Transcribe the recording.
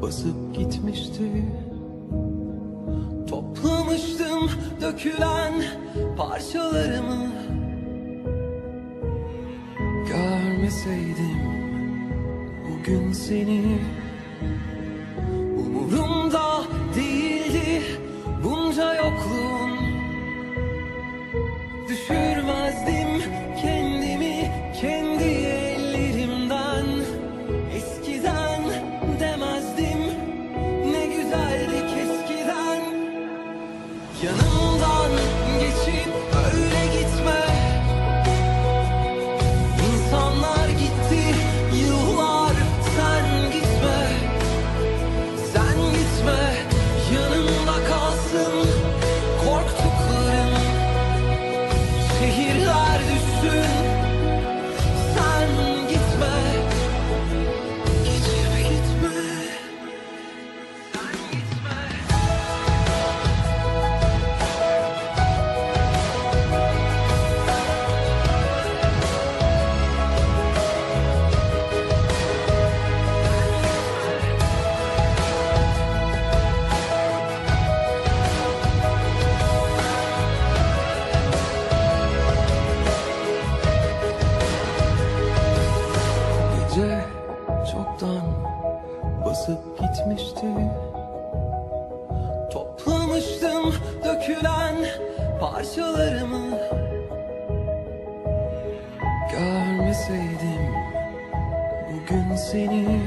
basıp gitmişti. Toplamıştım dökülen parçalarımı. Görmeseydim bugün seni, umurumda değildi bunca yokluğun. Düşürmezdim kendimi kendi ellerimden. Eskiden demezdim, ne güzeldik eskiden. Yanımdan geçip öyle gitme. İnsanlar gitti, yıllar, sen gitme. Sen gitme, yanımda kalsın korktuklarım. Şehirler düşsün, sen gitme. Geçip gitme. Sen gitme. Gece çoktan basıp gitmişti. Toplamıştım dökülen parçalarımı. Görmeseydim bugün seni,